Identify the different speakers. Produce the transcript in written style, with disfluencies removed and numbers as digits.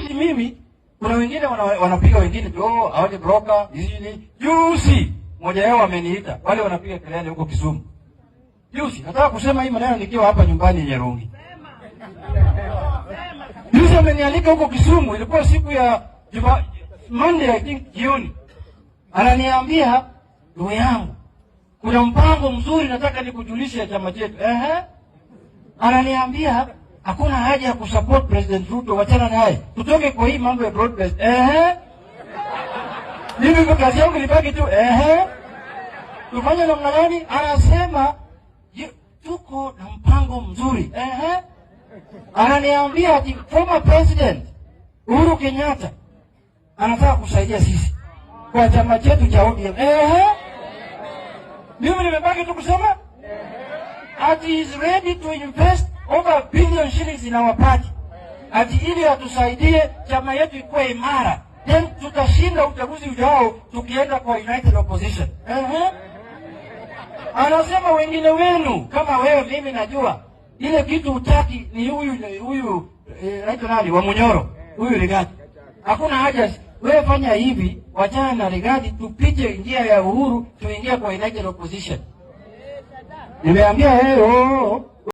Speaker 1: Juzi mimi, kuna wengine wanapiga wengine, oh, hao ni broker, hizi. Juzi mmoja wao ameniita, wale wanapiga kelele huko Kisumu. Juzi nataka kusema hii maneno nikiwa hapa nyumbani Nyerungi. Juzi amenialika huko Kisumu, ilikuwa siku ya Juma, Monday I think jioni. Ananiambia, "Ndugu yangu, kuna mpango mzuri nataka nikujulishe ya chama chetu." Ehe. Ananiambia hakuna haja ya kusupport President Ruto, wachana naye, tutoke kwa hii mambo ya broad based. Ehe. Mimi kazi yangu ilibaki tu, ehe. Tufanye namna gani? Anasema tuko na mpango mzuri. Ehe. Ananiambia ati former President Uhuru Kenyatta anataka kusaidia sisi kwa chama chetu cha ODM. Ehe. Mimi nimebaki tu kusema ati he is ready to invest over 1 billion shillings in our party, ati ili atusaidie chama yetu ikuwe imara, then tutashinda uchaguzi ujao tukienda kwa united opposition. Ehe. Anasema wengine wenu kama wewe, mimi najua ile kitu utaki ni huyu huyu, anaitwa nani, wa Munyoro, huyu Rigathi. Hakuna haja, wewe fanya hivi, wachana na Rigathi, tupite njia ya Uhuru, tuingie kwa united opposition. Nimeambia yeye, oh,